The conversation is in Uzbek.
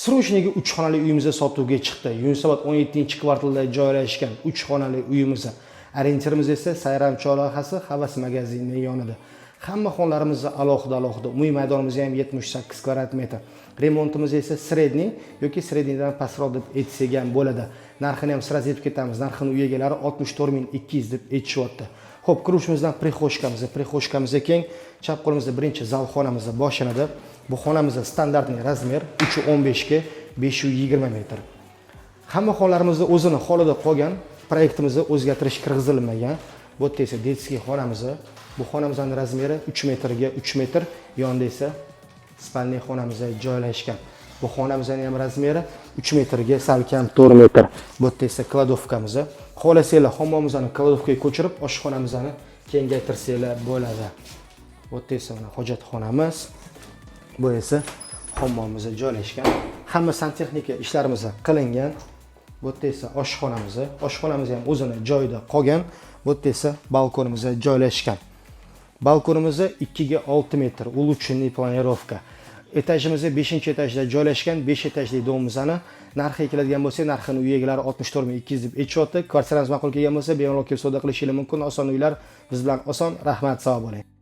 Срочный ga 3 xonali uyimiz sotuvga chiqdi. Yunusobod 17-kvartalda joylashgan 3 xonali uyimiz. Orientirimiz esa Sayram chorrahasi, Havas magazini yonida. Hamma xonalarimiz alohida alohida. Umumiy maydonimiz ham 78 kvadrat metr. Remontimiz esa средний yoki средний dan pastroq deb aytsak ham bo'ladi. Narxini ham сразу aytib ketamiz. Narxini uy egalari 64 200 deb aytishyapti. Xo'p, kirishimizdan прихожка miz, прихожка miz keng. Chap qo'limizda birinchi zal xonamiz boshlanadi. Bu xonamizda стандартный размер 3.15 ga 520 metr. Hamma xonalarimizda o'zini holida qolgan, proyektimizda o'zgartirish kirgizilmagan. Bu yerda esa детский xonamiz. Bu xonamizning размер i 3 metrga 3 metr, yonida esa спальный xonamiz joylashgan. Bu xonamizning ham размер i 3 metrga salkam 4 metr. Bu yerda esa кладовка miz. Xohlasanglar, hammomimizni кладовка ga ko'chirib, oshxonamizni kengaytirsanglar bo'ladi. Bu yerda esa mana hojatxonamiz. Bu esa hammomimiz joylashgan. Hamma santexnika ishlarimiz qilingan. Bu yerda esa oshxonamiz. Oshxonamiz ham o'zini joyida qolgan. Bu yerda esa balkonimiz joylashgan. Balkonimiz 2 ga 6 metr, улучшенный планировка. Etajimiz 5-etajda joylashgan, 5 etajli дом imizni narxiga keladigan bo'lsak, narxini uy egalari 64 200 deb aytishyapti. Kvartiramiz ma'qul kelgan bo'lsa, bemalol kelib savdo qilishingiz mumkin. Oson uylar biz bilan oson. Rahmat, sog' bo'ling.